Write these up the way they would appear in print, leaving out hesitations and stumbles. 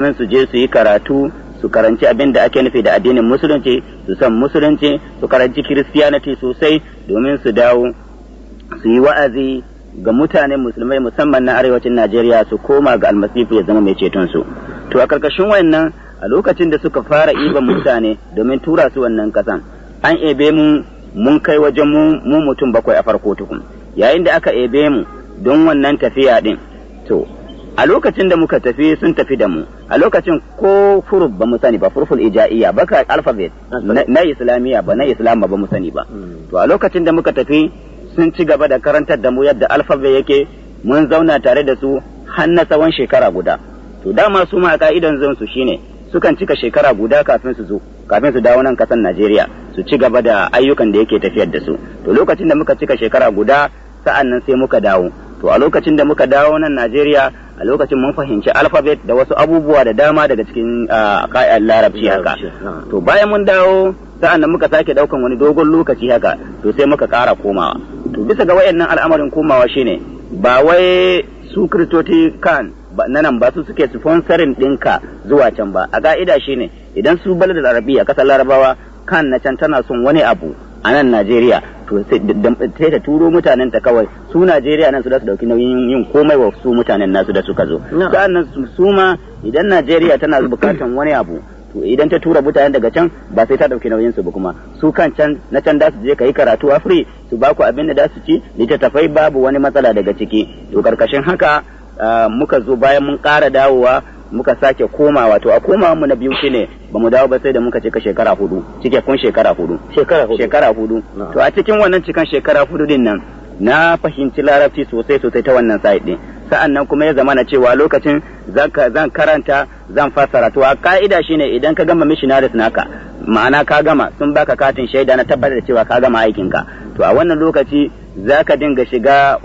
Su je su yi karatu, su karanci abin da ake nufi da addinin Musulunci, su san Musulunci, su karanci Christianity sosai, domin su dawo su yi wa'azi ga mutanen Musulmai, musamman na arewacin Najeriya, su koma ga Almasifu ya zama mai ceton su. To, a karkashin wannan, a lokacin da suka fara iban mutane domin tura su wannan kasan, an ebe mu, mun kai wajen mu mutum bakwai a farko tukun. Yayin da aka ebe mu don wannan tafiya din, to a lokacin da muka tafi, sun tafi da mu. A lokacin ko huruf ba mu sani ba, huruful ija'iyya baka, alphabet na Islamiyya ba, na Islam ba mu sani ba. To, a lokacin da muka tafi, sun ci gaba da karantar da mu yadda alphabet yake. Mun zauna tare da su har na tsawon shekara guda. To, dama su ma a ka'idan zan su shine sukan cika shekara guda kafin su zo, kafin su dawo nan kasan Najeriya su ci gaba da ayyukan da yake tafiyar da su. To, lokacin da muka cika shekara guda, sa'an nan sai muka dawo. To, a lokacin da muka dawo nan Najeriya, a lokacin mun fahimci alphabet da wasu abubuwa da dama daga cikin Larabci haka. To, bayan mun dawo, sa'an nan muka sake daukan wani dogon lokaci haka, to sai muka ƙara komawa. To, bisa ga wayannan al'amarin komawa shine ba wai su Kristoci kan na nan ba su suke sponsoring ɗinka zuwa can ba. A ka'ida shine idan su baladar Arabiya, kasar Larabawa kan na can, tana son wani abu a nan Najeriya, to sai ta turo mutanen ta kawai. Su Najeriya nan su da su dauki nauyin yin komai wa su mutanen nasu da suka zo. Sa'annan su ma idan Najeriya tana bukatan wani abu, to idan ta tura mutanen daga can, ba sai ta dauki nauyin su ba. Kuma su kan can na can da su je ka yi karatu a free, su ba ku abin da da su ci, littattafai, babu wani matsala daga ciki. To, karkashin haka muka zo, bayan mun ƙara dawowa, muka sake komawa. To, a komawa mu na biyu shine ba mu dawo ba sai da muka cika shekara 4, cike kun shekara 4. Shekara 4. Shekara 4. To, a cikin wannan cikan shekara 4 din nan, na fahimci Larabci sosai sosai ta wannan side din. Sa'an nan kuma ya zama na cewa lokacin zan karanta, zan fassara. To, a ka'ida shine idan ka gama missionaries naka, ma'ana ka gama, sun baka katin shaida na tabbatar da cewa ka gama aikinka. To, a wannan lokaci zaka dinga shiga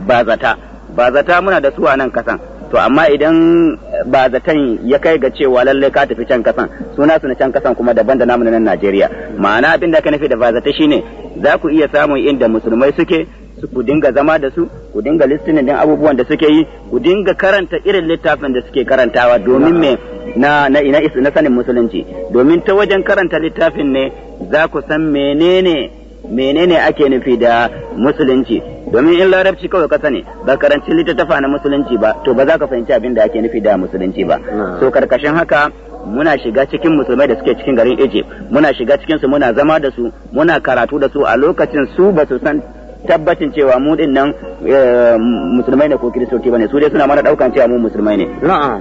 bazata. Bazata muna da su a nan kasan. To, amma idan bazatan ya kai ga cewa lalle ka tafi can kasan, suna su na can kasan kuma daban da namu na nan Najeriya. Ma'ana, abin da aka nufi da bazata shine za ku iya samun inda Musulmai suke, ku dinga zama da su, ku dinga listening din abubuwan da suke yi, ku dinga karanta irin littafin da suke karantawa, domin me na na ina na sanin Musulunci. Domin ta wajen karanta littafin ne za ku san menene menene ake nufi da Musulunci. Domin in Larabci kawai ka sani, ba karanci littattafa na Musulunci ba, to ba za ka fahimci abin da ake nufi da Musulunci ba. So, karkashin haka muna shiga cikin Musulmai da suke cikin garin Egypt, muna shiga cikin su, muna zama da su, muna karatu da su. A lokacin su ba su san tabbacin cewa mu din nan Musulmai ne ko Kiristoci bane. Su dai suna mana daukan cewa mu Musulmai ne.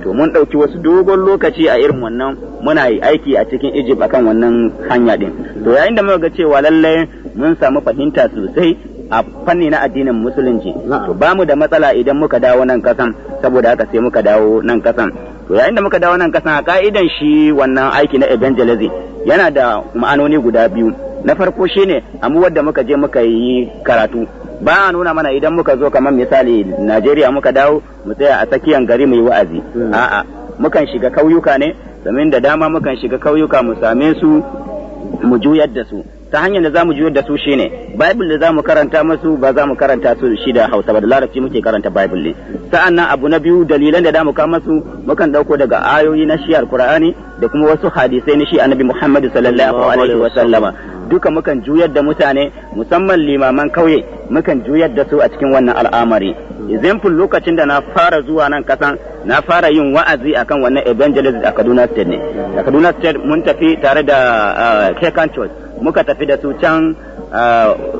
To, mun dauki wasu dogon lokaci a irin wannan, muna yi aiki a cikin Egypt akan wannan hanya din. To, yayin da muka ga cewa lallai mun samu fahimta sosai a fanni na addinin Musulunci, to ba mu da matsala idan muka dawo nan kasan. Saboda haka sai muka dawo nan kasan. To, yayin da muka dawo nan kasan, a ka'idan shi wannan aiki na evangelism yana da ma'anoni guda biyu. Na farko shine amu wadda muka je muka yi karatu, ba a nuna mana idan muka zo, kamar misali Najeriya muka dawo, mu tsaya a tsakiyan gari mu yi wa'azi. A'a, mukan shiga kauyuka ne, domin da dama mukan shiga kauyuka mu same su, mu juyar da su. Ta hanyar da zamu juyar da su shine Bible da zamu karanta musu, ba za mu karanta su shi da Hausa ba, da Larabci muke karanta Bible ne. Sa'an nan abu na biyu, dalilan da zamu kawo musu, mukan dauko daga ayoyi na shi Alqur'ani da kuma wasu hadisai na shi Annabi Muhammad sallallahu alaihi wa sallama. Duka mukan juyar da mutane, musamman limaman kauye, mukan juyar da su a cikin wannan al'amari. Example, lokacin da na fara zuwa nan kasan, na fara yin wa'azi akan wannan evangelism a Kaduna State ne. A Kaduna State mun tafi tare da Kekan Church, muka tafi da su can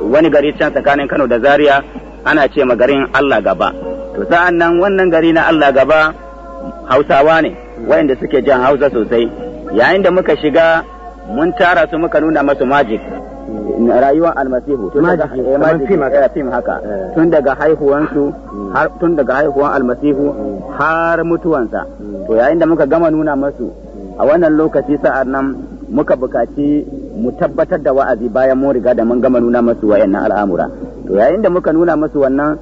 wani gari can tsakanin Kano da Zaria, ana ce ma garin Allah Gaba. To, sa'an nan wannan gari na Allah Gaba, Hausawa ne wayanda suke jan Hausa sosai. Yayin da muka shiga, mun tara su, muka nuna masu magic rayuwar Almasihu. Tun haka, tun daga haihuwansu har tun daga haihuwan Almasihu har mutuwansa. To, yayin da muka gama nuna masu a wannan lokaci, sa'ar nan muka bukaci mu tabbatar da wa'azi bayan mun riga da mun gama nuna masu wayannan al'amura. To, yayin da muka nuna masu wannan,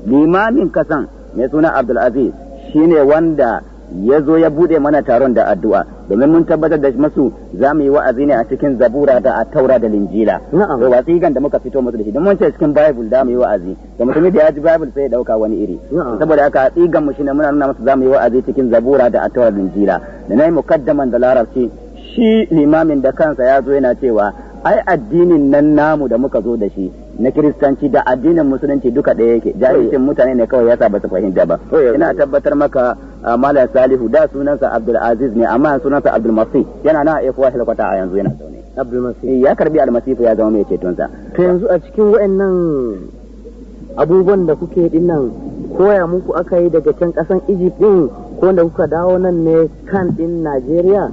limamin kasan mai suna Abdulaziz shine wanda Ya zo ya bude mana taron da addu'a, domin mun tabbatar da masu za mu yi wa'azi ne a cikin Zabura da Attaura da Linjila. To wasiƙan da muka fito musu da shi, don mun ce cikin Bible da mu yi wa'azi, da mutum da ya ji Bible sai ya dauka wani iri. Saboda haka tsigan mu shine muna nuna musu za mu yi wa'azi cikin Zabura da Attaura da Linjila. Da nayi mukaddaman da Larabci, shi limamin da kansa ya zo yana cewa ai addinin nan namu da muka zo da shi na Kiristanci da addinin Musulunci duka ɗaya yake, jahilcin mutane ne kawai yasa ba su fahimta ba. Ina tabbatar maka, Malam Salihu, da sunansa Abdul Aziz ne, amma sunansa Abdul Masih. Yana na ECWA Hilkwata a yanzu yana zaune. Abdul Masih ya karbi Almasifu ya zama mai cetonsa. To yanzu a cikin waɗannan abubuwan da kuke dinnan, koya muku aka yi daga can ƙasan Egypt din, ko da kuka dawo nan ne kan din Najeriya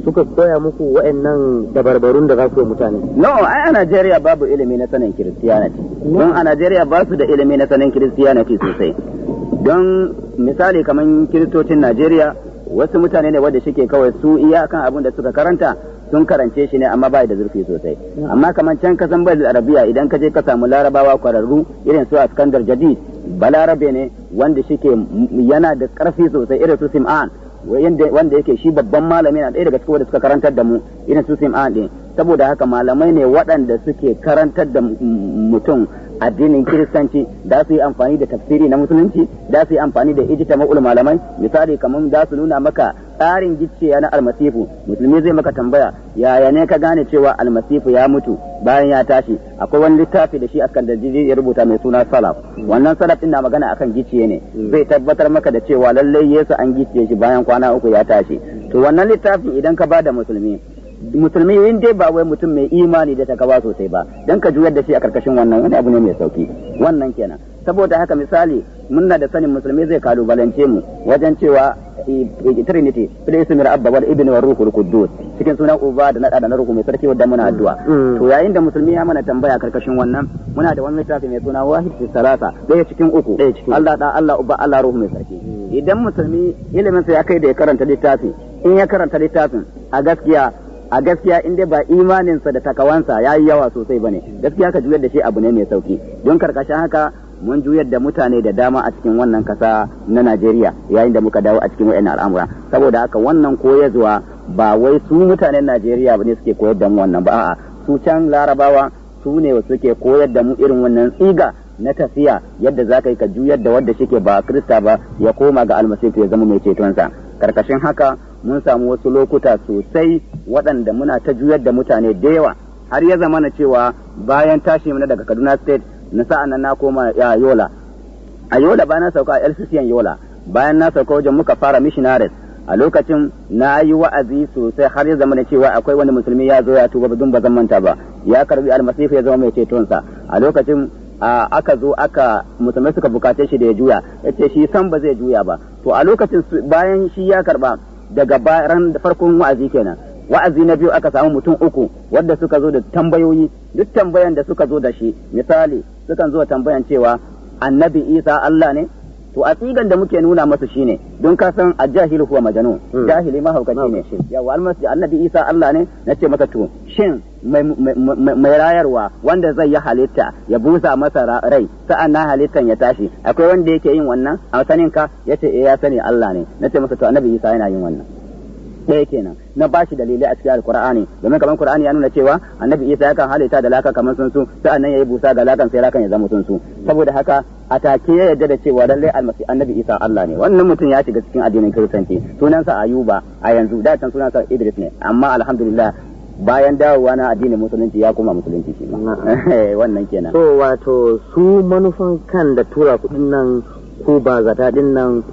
suka koya muku waɗannan dabarbarun da za ku yi mutane? No, ai a Najeriya babu ilimi na sanin Kiristiyaniti. Don a Najeriya ba su da ilimi na sanin Kiristiyaniti sosai. Don misali, kamar Kiristocin Najeriya wasu mutane ne wanda suke kawai su iyakan abin da suka karanta sun karance shi ne, amma ba da zurfi sosai. Amma kamar can kasan bai Arabiya, idan ka je ka samu Larabawa kwararru irin su Askandar Jadid, Balarabe ne wanda shike yana da karfi sosai, irin su Sim'an, wanda yake shi babban malami na ɗaya daga cikin wanda suka karantar da mu, irin su Sim'an ɗin. Saboda haka malamai ne waɗanda suke karantar da mutum addinin Kiristanci, da su yi amfani da tafsiri na Musulunci, da su yi amfani da ijtima'ul malamai. Misali, kamar da su nuna maka tsarin gicciya na Almasifu. Musulmi zai maka tambaya, yaya ne ka gane cewa Almasifu ya mutu bayan ya tashi? Akwai wani littafi da shi Askandar ya rubuta mai suna Salaf. Wannan Salaf din na magana akan gicciye ne, zai tabbatar maka da cewa lallai Yesu an gicciye shi, bayan kwana 3 ya tashi. To wannan littafin idan ka bada musulmi, musulmi in dai ba wai mutum mai imani da takawa sosai ba, dan ka juyar da shi a karkashin wannan wani abu ne mai sauki. Wannan kenan. Saboda haka misali, muna da sanin musulmi zai kalubalance mu wajen cewa Trinity, Filistimir Abba wal Ibn wa Ruhul Quddus, cikin sunan Uba da na da na Ruhu mai Sarki, wadda muna addu'a. To yayin da musulmi ya mana tambaya karkashin wannan, muna da wani littafi mai suna Wahid fi Salasa, ɗaya cikin uku, Allah da Allah Uba, Allah Ruhu mai Sarki. Idan musulmi ilimin sa ya kai da ya karanta littafi, in ya karanta littafin, a gaskiya in dai ba imaninsa da takawansa ya yi yawa sosai bane, gaskiya ka juyar da shi abu ne mai sauki. Don karkashin haka mun juyar da mutane da dama a cikin wannan kasa na Najeriya yayin da muka dawo a cikin wayannan al'amura. Saboda haka wannan koyarwa ba wai su mutanen Najeriya ba ne suke koyar da mu wannan ba, a'a, su can Larabawa su ne suke koyar da mu irin wannan tsiga na tafiya, yadda za ka yi ka juyar da wadda shike ba Krista ba ya koma ga Almasihu ya zama mai cetonsa. Karkashin haka mun samu wasu lokuta sosai waɗanda muna ta juyar da mutane da yawa, har ya zama na cewa bayan tashi mana daga Kaduna State na, sa'an nan na koma ya Yola. A Yola, bayan na sauka a LCCN Yola, bayan na sauka wajen muka fara missionaries. A lokacin na yi wa'azi sosai har ya zama na cewa akwai wani musulmi ya zo ya tuba, dun ba zan manta ba, ya karbi Almasihu ya zama mai cetonsa. A lokacin aka zo aka musulmai suka bukace shi da ya juya, ya ce shi san ba zai juya ba. To a lokacin bayan shi ya karba, daga ran farkon wa'azi kenan, wa'azi na biyu aka samu mutum uku wadda suka zo da tambayoyi. Duk tambayan da suka zo da shi, misali, sukan zo tambayan cewa Annabi Isa Allah ne. To a tsigan da muke nuna masu shine, don ka san الجاهل هو مجنون, jahili mahaukaci ne. Yawa, Almasi Annabi Isa Allah ne. Na ce masa, to shin mai rayarwa wanda zai yi halitta ya busa masa rai, sa'an na halittan ya tashi, akwai wanda yake yin wannan a sanin ka? Yace eh, ya sani, Allah ne. Na ce masa, to Annabi Isa yana yin wannan. Ɗaya kenan. Na bashi dalilai a cikin Alkur'ani, domin kamar Qur'ani ya nuna cewa Annabi Isa yakan halitta da laka kamar tsuntsu, sa'an nan yayi busa ga lakan, sai lakan ya zama tsuntsu. Saboda haka a take ya yarda da cewa lallai Almasi Annabi Isa Allah ne. Wannan mutum ya shiga cikin addinin Kiristanci, sunansa Ayuba a yanzu, da can sunansa Idris ne, amma alhamdulillah bayan dawowa na addinin Musulunci ya koma Musulunci shi ma. Wannan kenan. So wato su manufan kan da tura kuɗin nan ku ba zata din nan,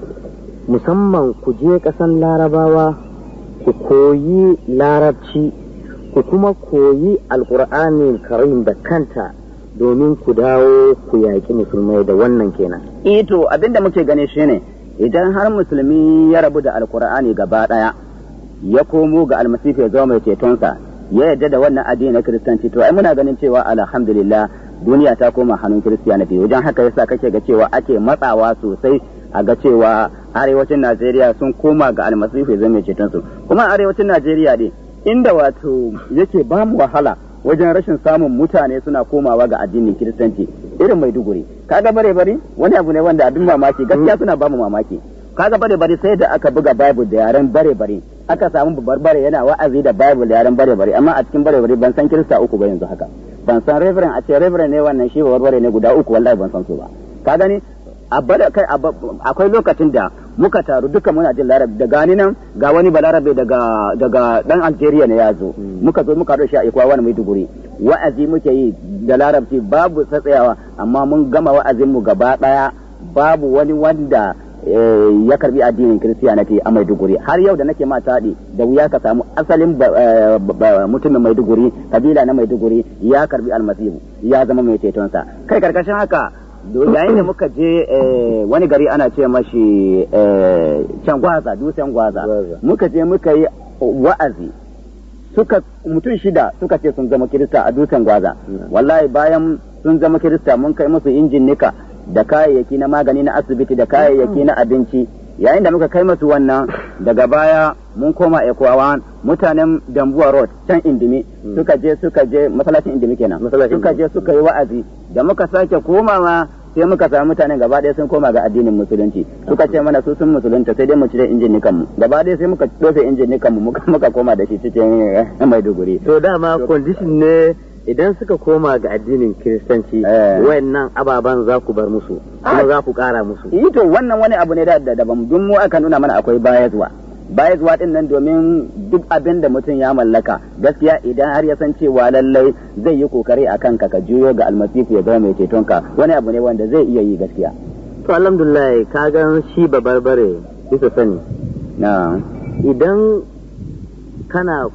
musamman ku je ƙasan Larabawa ku koyi Larabci, ku kuma koyi Alkur'ani Karim da kanta, domin ku dawo ku yaƙi musulmai da wannan kenan. Ito abinda muke gani shine, idan har musulmi ya rabu da Alkur'ani gaba ɗaya, ya komo ga Almasihu ya zama mai cetonsa, ya yarda da wannan addini na Kiristanci, to ai muna ganin cewa alhamdulillah duniya ta koma hannun Kiristiyaniti. Wajen haka yasa kake ga cewa ake matsawa sosai a ga cewa arewacin Najeriya sun koma ga Almasihu ya zama mai cetonsu. Kuma arewacin Najeriya ne inda wato yake ba mu wahala wajen rashin samun mutane suna komawa ga addinin Kiristanci, irin Maiduguri. Kaga bare bari wani abu ne wanda abin mamaki, gaskiya suna ba mu mamaki. Kaga bare bare, sai da aka buga Bible da yaren bare bare, aka samu barbare yana wa'azi da Bible da yaren bare bare, amma a cikin bare bare ban san Kirista uku ba yanzu haka. Ban san reverend, a ce reverend ne wannan, shi barbare ne, guda uku, wallahi ban san su ba. Ka gani, a kai, akwai lokacin da muka taru duka muna jin Larabi da gani nan, ga wani Balarabe daga dan Algeria ne ya zo, muka zo muka haɗu shi a Ecua One Maiduguri. Wa'azi muke yi da Larabci, babu tsatsayawa, amma mun gama wa'azin mu gaba daya, babu wani wanda ya karbi addinin Kiristiyaniti a Maiduguri. Har yau da nake ma taɗi, da wuya ka samu asalin mutumin Maiduguri, kabila na Maiduguri, ya karbi Almasihu ya zama mai cetonsa. Kai, karkashin haka, yayin da muka je wani gari ana ce mashi can Gwaza, Dutsen Gwaza, muka je muka yi wa'azi, suka mutum shida suka ce sun zama Kirista a Dutsen Gwaza. Wallahi bayan sun zama Kirista, mun kai musu injin nika da kayayyaki na magani na asibiti da kayayyaki na abinci. Yayin da muka kai musu wannan, daga baya mun koma Ecua One, mutanen Dambuwa Road can Indimi suka je masallacin Indimi kenan, suka je suka yi wa'azi. Da muka sake komawa, sai muka samu mutanen gaba ɗaya sun koma ga addinin Musulunci. Suka ce mana su sun musulunta, sai dai mu cire injin nikan mu gaba ɗaya. Sai muka dofe injin nikan mu, muka koma da shi cikin Maiduguri. To dama condition ne, idan suka koma ga addinin Kiristanci, wayannan ababan za ku bar musu kuma za ku kara musu. Yi, to wannan wani abu ne da daban. Duk mu aka nuna mana akwai bayazwa. Bayazwa din nan, domin duk abin da mutum ya mallaka, gaskiya idan har ya san cewa lallai zai yi kokari a kanka ka juyo ga Almasihu ya zama mai cetonka, wani abu ne wanda zai iya yi gaskiya. To alhamdulillah, ka gan shi babarbare bisa sani na idan kana